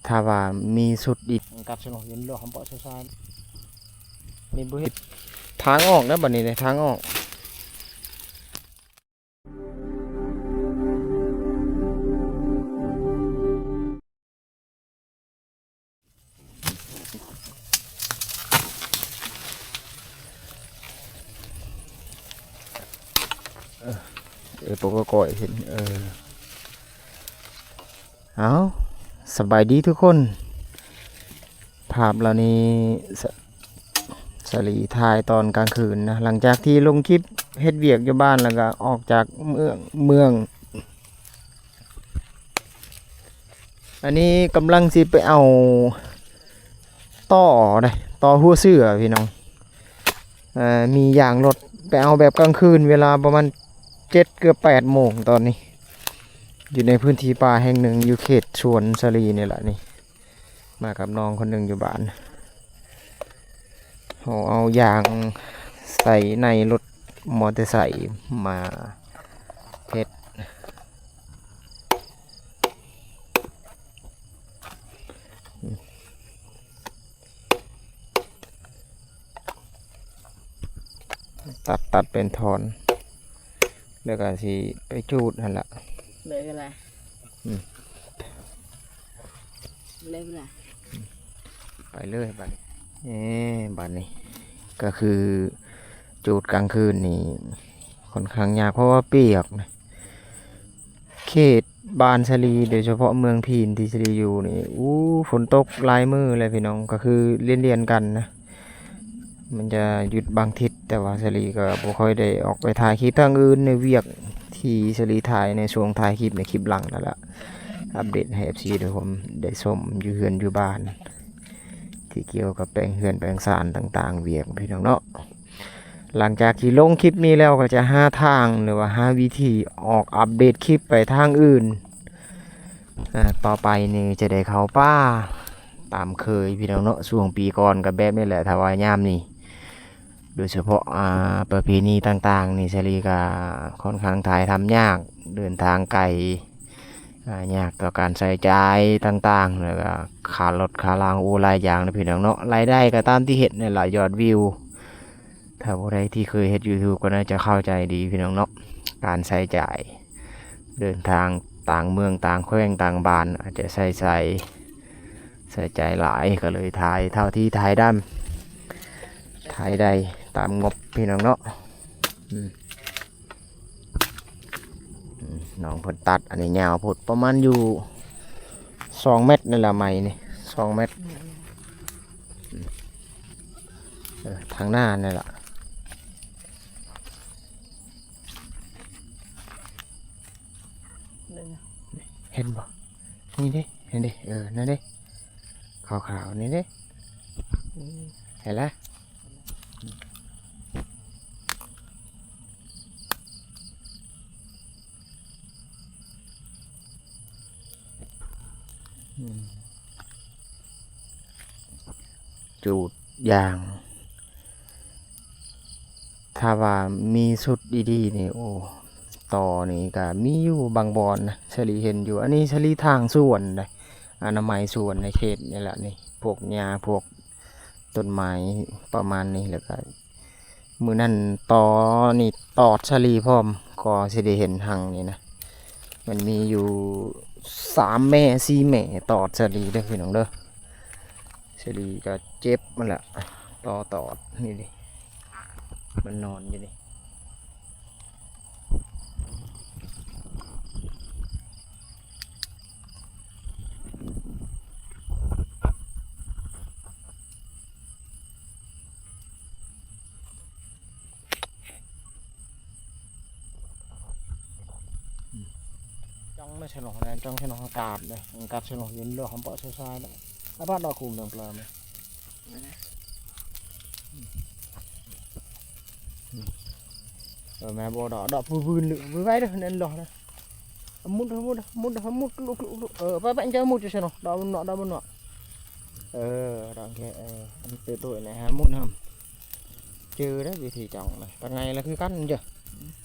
ຖ້າວ່າມີຊຸດອີກ ກັດຊະເນາະ ເຢັນລວກຫອມເປາະຊາຍໆ ນີ້ບໍ່ເຮັດທາງອອກນະ ບັດນີ້ເດ້ ທາງອອກ. ເອີ ເອີ ປົກກະກອຍເຫັນ ເອີ ເອົ້າ ສະບາຍດີທຸກຄົນ. ພາບເຫຼົ່ານີ້ ສະ ສາລີຖ່າຍຕອນກາງຄືນນະ ຫຼັງຈາກທີ່ລົງຄລິບເຮັດວຽກຢູ່ບ້ານ ແລ້ວກໍອອກຈາກເມືອງ ເມືອງ ອັນນີ້ກຳລັງຊິໄປເອົາຕໍ່ເດ້ ຕໍ່ຫົວເສືອພີ່ນ້ອງ ເອີ ມີຢາງລົດ ໄປເອົາແບບກາງຄືນ ເວລາປະມານເຈັດ ເກືອບແປດໂມງຕອນນີ້ ຢູ່ໃນພື້ນທີ່ປ່າແຫ່ງໜຶ່ງ ຢູ່ເຂດສວນສາລີນີ້ລະນີ້. ມາກັບນ້ອງຄົນໜຶ່ງຢູ່ບ້ານ ເຮົາເອົາຢາງໃສ່ໃນລົດມໍເຕີໄຊມາເຮັດ ຕັດ ຕັດເປັນທ່ອນ ແລ້ວກໍຊິໄປຈູດຫັ້ນລະ ເລີຍກໍໄດ້ ອືມ ເລີຍກໍໄດ້ ໄປເລີຍບັດນີ້ ເອີ ບັດນີ້ກໍຄືຈູດກາງຄືນນີ້ ຂ້ອນຂ້າງຍາກ ເພາະວ່າປຽກນະ ເຂດບ້ານສາລີ ໂດຍສະເພາະເມືອງພີນທີ່ສາລີຢູ່ນີ້ ອູ້ ຝົນຕົກຫຼາຍມື້ແລ້ວພີ່ນ້ອງ ກໍຄືລຽນໆກັນນະ ມັນຈະຢຸດບາງທິດ ແຕ່ວ່າສາລີກໍບໍ່ຄ່ອຍໄດ້ອອກໄປຖ່າຍຄລິບທາງອື່ນ ໃນວຽກທີ່ສາລີຖ່າຍໃນຊ່ວງທ້າຍຄລິບ ໃນຄລິບຫຼັງນັ້ນລະ ອັບເດດໃຫ້ເອັຟຊີໄດ້ຊົມ ໄດ້ຊົມຢູ່ເຮືອນຢູ່ບ້ານ ທີ່ກ່ຽວກັບແປງເຮືອນແປງຊານຕ່າງໆ ວຽກພີ່ນ້ອງເນາະ. ຫຼັງຈາກທີ່ລົງຄລິບນີ້ແລ້ວ ກໍຈະຫາທາງ ຫຼືວ່າຫາວິທີອອກອັບເດດຄລິບໄປທາງອື່ນ ອາ ຕໍ່ໄປນີ້ຈະໄດ້ເຂົ້າປ່າຕາມເຄີຍພີ່ນ້ອງເນາະ. ຊ່ວງປີກ່ອນກໍແບບນີ້ແຫຼະ ຖ້າວ່າຍາມນີ້ ໂດຍສະເພາະ ອາ ປະເພນີຕ່າງໆນີ້ ສາລີກໍຂ້ອນຂ້າງຖ່າຍທຳຍາກ ເດີນທາງໄກ ອາ ຍາກຕໍ່ການໃຊ້ຈ່າຍຕ່າງໆ ແລ້ວກໍຄ່າລົດຄ່າລາງ ໂອ້ ຫຼາຍຢ່າງນະພີ່ນ້ອງເນາະ. ລາຍໄດ້ກໍຕາມທີ່ເຫັນນີ້ລະ ຍອດວິວ ຖ້າຜູ້ໃດທີ່ເຄີຍເຮັດ YouTube ກໍໜ້າຈະເຂົ້າໃຈດີພີ່ນ້ອງເນາະ ການໃຊ້ຈ່າຍ ເດີນທາງຕ່າງເມືອງຕ່າງແຂວງຕ່າງບ້ານ ອາດຈະໃຊ້ ໃຊ້ ໃຊ້ຈ່າຍຫຼາຍ ກໍເລີຍຖ່າຍເທົ່າທີ່ຖ່າຍໄດ້ ຖ່າຍໄດ້ຕາມງົບພີ່ນ້ອງເນາະ. ອືມ ອືມ ນ້ອງເພິ່ນຕັດ ອັນນີ້ຍາວໂພດ ປະມານຢູ່ສອງແມັດນັ້ນລະ ໄມ້ນີ້ ສອງແມັດ ອືມ ເອີ ທາງໜ້ານັ້ນລະ ເຫັນບໍ່? ນີ້ເດ້ ນີ້ເດ້ ເອີ ນັ້ນເດ້ ຂາວໆ ນີ້ເດ້ ເຫັນລະ? ອືມ ຈູດຢາງ ຖ້າວ່າມີຊຸດດີໆນີ້ ໂອ້ ຕໍ່ນີ້ກະມີຢູ່ບາງບ່ອນນະ ສາລີເຫັນຢູ່. ອັນນີ້ສາລີຖາງສວນເດ້ ອະນາໄມສວນໃນເຂດນີ້ແຫຼະນີ້ ພວກຫຍ້າ ພວກຕົ້ນໄມ້ປະມານນີ້ ແລ້ວກະ ມື້ນັ້ນຕໍ່ນີ້ຕອດສາລີພ້ອມ ກໍຊິໄດ້ເຫັນຮັງນີ້ນະ ມັນມີຢູ່ສາມແມ່ສີ່ແມ່ຕອດສາລີເດີພີ່ນ້ອງເດີ. ສາລີກໍເຈັບມັນລະ ຕໍ່ຕອດນີ້ເດ້ ມັນນອນຢູ່ນີ້. ຈ້ອງມາຊະເນາະ ຈ້ອງຊະເນາະ ອາກາດເດ້ ອາກາດຊະເນາະ ເຢັນເຫຼືອຫອມເປາະຊາຍໆ ແລ້ວ ອາບາດດອກຄູມເດີມເປີມ ເອີ ແມ່ບໍ່ດອກ ດອກພື້ນໆ ໄວໆເດີ ແໜ້ນດອກເດີ ມຸດ ມຸດ ມຸດ ມຸດ ເອີ ໄປໆ ຈະມຸດຢູ່ຊະເນາະ ດອກມັນເນາະ ດອກມັນເນາະ ເອີ ດອກແຄ່ ເອີ ອັນເຕີໂຕແນ່ ຫາມຸດນຳ ເຈີໄດ້ວິທີຈ້ອງນະ ຕາໄງລະຄືກັນເດີ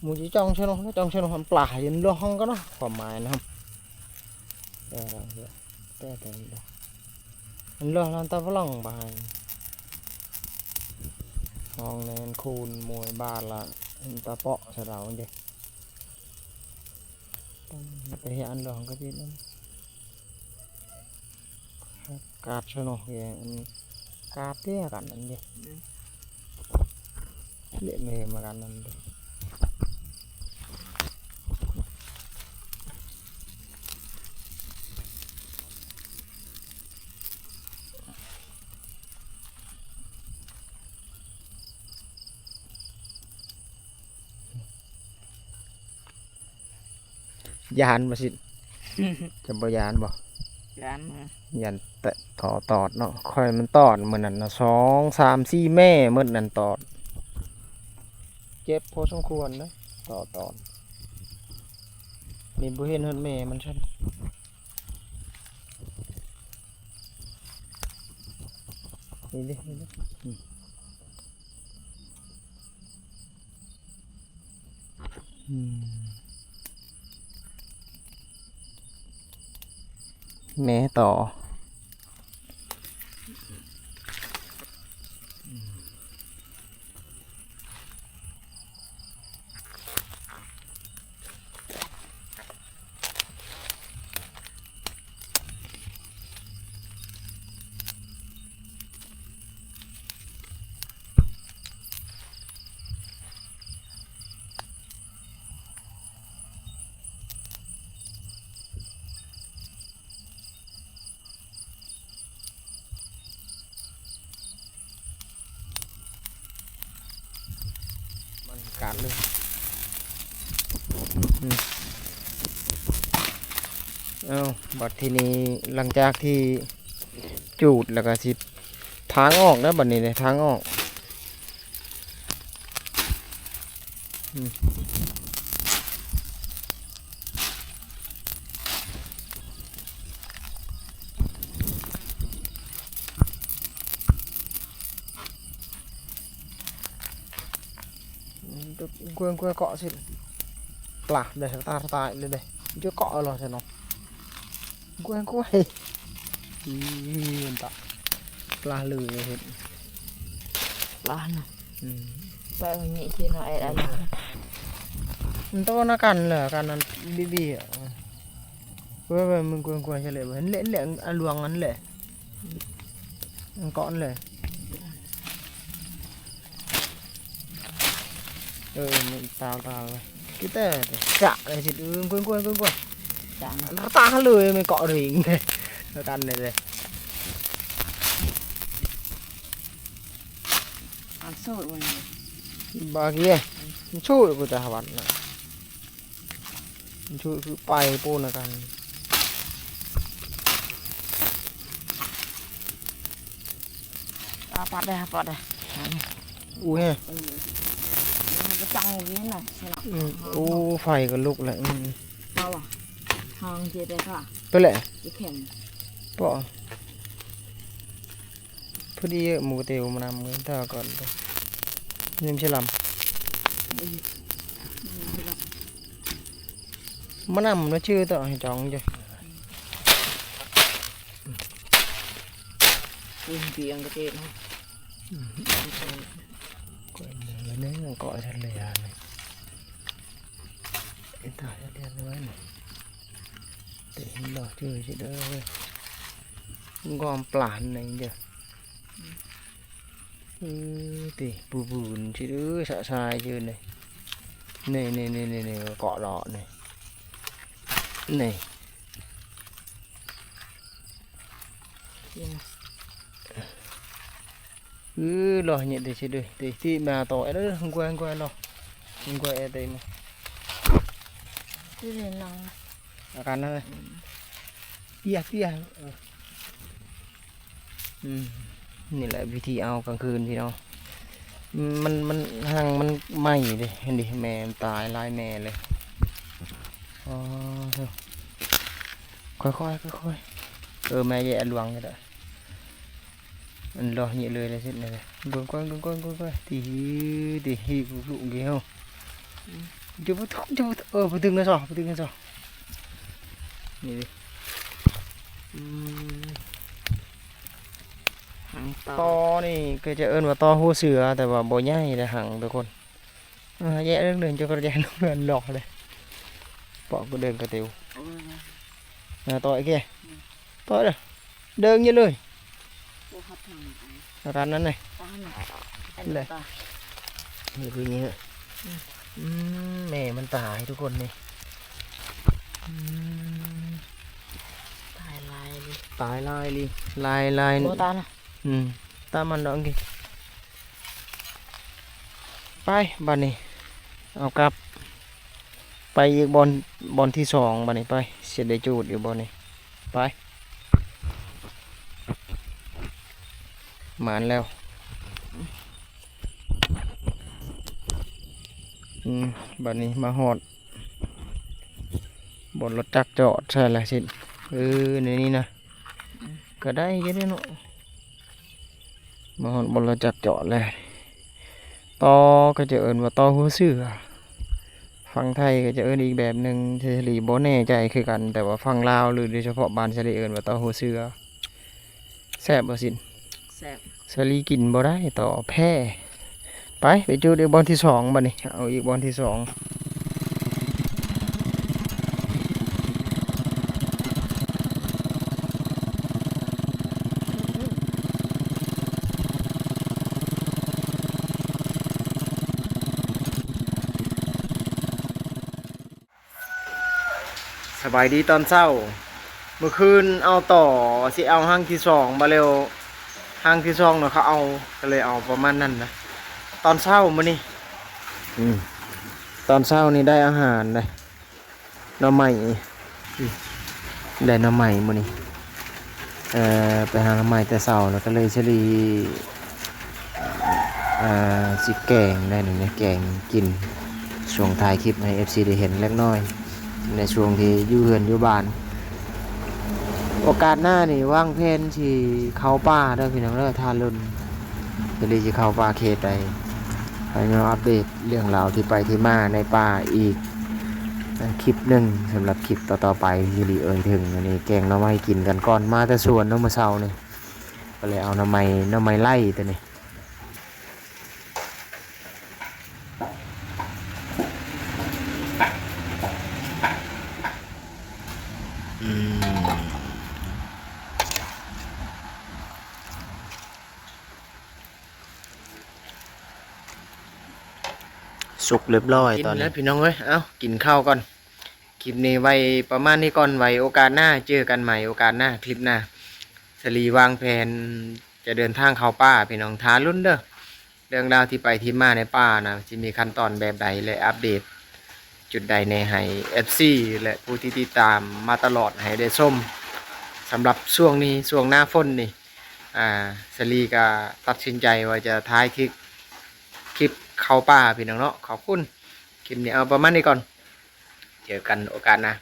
ໝູ່ຊິຈ້ອງຊະເນາະ ຈ້ອງຊະເນາະ ປາເຫັນລອງກັນເນາະ ຄວາມໝາຍນະ ເອີ ແຕ່ ແຕ່ ແຕ່ ມັນເລີຍລະຕາຝຣັ່ງບາຍ ຫ້ອງແນນຄູນມວຍບາດລະ ຕາເປາະສະເດາເດ້ ໄປເຮັດອັນດອງກະຕິນຳ ກາດຊະເນາະ ແກງອັນ ກາດເດ້ ກາດອັນເດ້ ເລະເມມາກັນນັ້ນເດ້. ຢ້ານບໍ່ຊິດ ຈະບໍ່ຢ້ານບໍ່? ຢ້ານ ຢ້ານແຕ່ທໍ່ຕອດເນາະ ຂ້ອຍມັນຕອດມື້ນັ້ນນະ ສອງ ສາມ ສີ່ ແມ່ໝົດນັ້ນຕອດ ເຈັບພໍສົມຄວນເດ້ ຕໍ່ຕອນ ນີ້ບໍ່ເຫັນຮອດແມ່ມັນຊ້ຳ ນີ້ເດ້ ນີ້ເດ້ ອືມ ອືມ ແມ່ຕໍ່. ບັນຍາກາດເລີຍ ອືມ ເອົ້າ ບັດທີນີ້ຫຼັງຈາກທີ່ຈູດແລ້ວກະຊິ ທາງອອກແລ້ວບັດນີ້ເດ້ ທາງອອກ ອືມ ກວຍໆ ເກາະຊິ ປາເດ້ ຕາຕາຍເລີຍເດ້ ຈະເກາະເອົາລະຊະເນາະ ກວຍໆ ອືມ ຕາ ປາເລີຍເຫັນ ປານະ ອືມ ປານີ້ທີ່ນ້ອຍອັນນັ້ນ ມັນໂຕນະກັນເລີຍ ກັນນັ້ນບີບີ ເວີຍ ເວີຍ ມຶງກວຍໆ ຊະເລ ເຫັນເລະ ເລະ ອາຫຼວງນັ້ນແຫຼະ ມັນເກາະນັ້ນແຫຼະ. ເອີ ມັນຕາວໆ ເລີຍ ກິເຕີ ຈະໄດ້ຊິ ເອີ ກວນໆ ກວນໆ ຈະ ຕາເລີຍ ມັນເກາະຣິງ ແລ້ວກັນເລີຍ ອັນສູດມັນ ບາກຽ ມັນສູດ ກູຈະຫາວັນນະ. ຄື ຄືໄປໂປ້ນະກັນ ອາ ປາດເດ້ ປາດເດ້ ອູ້ຍ ເອີ ມັນກະຈັງຢູ່ນີ້ນະ ອືມ ໂອ້ ໄຟກະລຸກແລ້ວ ອືມ ເອົາຫວາ ທາງເຈໄປຄ່ະ ໄປແຫຼະ ເຈແຂນ ເປາະ ພໍດີໝູເຕວມານຳ ເອີ ຖ້າກ່ອນເດີ ຍັງຊິລຳ ມານຳລະຊື່ຕໍ່ໃຫ້ຈອງຢູ່ ອືມ ປີອັງກະເທດເນາະ ອືມ ກວຍເດີ ກວຍທະເລນີ້ ເຮັດຕາຍແລ້ວ ເຮັດໄວ້ນີ້ ເຕັມດອກເຈີຊິເດີ ງອມປານນີ້ເດີ ອື ຕິ ປູບຸນຊິເດີ ສະຊາຍຢູ່ນີ້ ນີ້ໆ ເກາະເລາະນີ້ ນີ້ ອື ລໍເຫຍດເດຊິເດີ ຕິ ຕິມາຕໍ່ເດີ ກວຍ ກວຍລໍ ກວຍເອເຕມາ ຕິເລນອງ ອາການນັ້ນ ອືມ ເປຍ ເປຍ ເອີ ອືມ ນີ້ແຫຼະວິທີເອົາກາງຄືນພີ່ນ້ອງ ມັນ ມັນ ຮັງມັນໄໝ້ເດ້ ເຫັນດິ ແມ່ມັນຕາຍຫຼາຍແມ່ເລີຍ ອໍ ໂທ້ ຄ່ອຍໆ ຄ່ອຍໆ ເອີ ແມ່ແຍະລວງນີ້ແຫຼະ ອັນລໍເຫຍດເລີຍ ເລີຍຊິ ເບິ່ງກ່ອນ ເບິ່ງກ່ອນ ເບິ່ງກ່ອນ ຕິ ຕິ ຮີບລູກເຮົາ ອືມ ຈະບໍ່ ຈະບໍ່ ເອີ ບໍ່ດຶງນະຊອ ບໍ່ດຶງນະຊອ ນີ້ ອືມ ຕໍນີ້ກໍຈະເອີ້ນວ່າຕໍຫົວເສືອ ແຕ່ວ່າບໍ່ໃຫຍ່ເດ້ ຫາງທຸກຄົນ. ເອີ ແຍະເລື່ອງເດີນ ເຈົ້າກໍແຍະເລື່ອງເດີນຫຼອກເດ້ ເປາະກໍເດີນກະຕິວ. ເອີ ຕໍ່ອີກເດ້ ຕໍ່ເດີ ເດີງຢູ່ເລີຍ ບໍ່ຮັບທາງ ອາການນັ້ນເດ້ ຕານ ເດ້ ເດີນໄປນີ້ ອືມ ແມ່ມັນຕາຍທຸກຄົນນີ້ ອືມ ຕາຍຫຼາຍອີ່ຫຼີ ຕາຍຫຼາຍອີ່ຫຼີ ຫຼາຍ ຫຼາຍ ບໍ່ຕາຍນະ ອືມ ຕາມມັນດອກ ໄປ ບາດນີ້ ເອົາກັບ ໄປອີກບ່ອນ ບ່ອນທີສອງ ບາດນີ້ ໄປ ຊິໄດ້ຈູດຢູ່ບໍ່ນີ້ ໄປ ໝານແລ້ວ ອືມ ບາດນີ້ມາຮອດ ບ່ອນລົດຈັກຈອດໃສ່ລະຊິ ເອີ ໃນນີ້ນະ ກໍໄດ້ຢູ່ເດ້ເນາະ ມາຮອດບ່ອນລົດຈັກຈອດແລ້ວ ຕໍກໍຈະເອີ້ນວ່າຕໍຫົວເສືອ ຝັ່ງໄທກໍຈະເອີ້ນອີກແບບໜຶ່ງ ສາລີບໍ່ແນ່ໃຈຄືກັນ ແຕ່ວ່າຝັ່ງລາວ ຫຼື ໂດຍສະເພາະບ້ານສາລີເອີ້ນວ່າຕໍຫົວເສືອ. ແຊບບໍ່ຊິນ? ແຊບ. ສາລີກິນບໍ່ໄດ້ ຕໍ່ແພ້. ໄປ ໄປຈູດອີກບ່ອນທີສອງບາດນີ້ ເອົາອີກບ່ອນທີສອງ. ສະບາຍດີຕອນເຊົ້າ. ມື້ຄືນເອົາຕໍ່ ຊິເອົາຫາງທີສອງ ບາດແລ້ວຫາງທີສອງນະ ເຂົາເອົາ ກໍເລີຍເອົາປະມານນັ້ນນະ. ຕອນເຊົ້າມື້ນີ້ ອືມ ຕອນເຊົ້ານີ້ໄດ້ອາຫານເດ້ ໜໍ່ໄມ້ ອືມ ໄດ້ໜໍ່ໄມ້ມື້ນີ້. ເອີ ໄປຫາໜໍ່ໄມ້ແຕ່ເຊົ້າ ແລ້ວກໍເລີຍສາລີ ເອີ ຊິແກງໄດ້ນີ້ ແກງກິນ ຊ່ວງຖ່າຍຄລິບໃຫ້ເອັຟຊີໄດ້ເຫັນເລັກນ້ອຍ ໃນຊ່ວງທີ່ຢູ່ເຮືອນຢູ່ບ້ານ. ໂອກາດໜ້ານີ້ວາງແຜນຊິເຂົ້າປ່າເດີພີ່ນ້ອງເດີ ຖ້າລຸ້ນ ສາລີຊິເຂົ້າປ່າເຂດໃດ ໃຫ້ມາອັບເດດເລື່ອງລາວທີ່ໄປທີ່ມາໃນປ່າອີກ ເອີ ຄລິບໜຶ່ງ ສຳລັບຄລິບຕໍ່ໆໄປທີ່ສາລີເອີ່ຍເຖິງ. ອັນນີ້ແກງໜໍ່ໄມ້ກິນກັນກ່ອນ ມາແຕ່ສວນເນາະ ມື້ເຊົ້ານີ້ ກໍເລີຍເອົາໜໍ່ໄມ້ ໜໍ່ໄມ້ໄລ່ຕົວນີ້ ອືມ ສຸກຮຽບຮ້ອຍ ກິນແລ້ວ ຕອນນີ້ ພີ່ນ້ອງເອີຍ. ເອົ້າ ກິນເຂົ້າກ່ອນ. ຄລິບນີ້ໄວ້ປະມານນີ້ກ່ອນ ໄວ້ໂອກາດໜ້າເຈີກັນໃໝ່ ໂອກາດໜ້າ ຄລິບໜ້າ ສາລີວາງແຜນຈະເດີນທາງເຂົ້າປ່າ ພີ່ນ້ອງ ຖ້າລຸ້ນເດີ ເລື່ອງລາວທີ່ໄປທີ່ມາໃນປ່ານະ ຊິມີຂັ້ນຕອນແບບໃດ ແລະ ອັບເດດຈຸດໃດແດ່ ໃຫ້ເອັຟຊີ ແລະ ຜູ້ທີ່ຕິດຕາມມາຕະຫຼອດໃຫ້ໄດ້ຊົມ. ສຳລັບຊ່ວງນີ້ ຊ່ວງໜ້າຝົນນີ້ ອາ ສາລີກໍຕັດສິນໃຈວ່າຈະຖ່າຍຄລິບ ຄລິບເຂົ້າປ່າ ພີ່ນ້ອງເນາະ. ຂອບຄຸນ. ຄລິບນີ້ເອົາປະມານນີ້ກ່ອນ ເຈີກັນໂອກາດໜ້າ.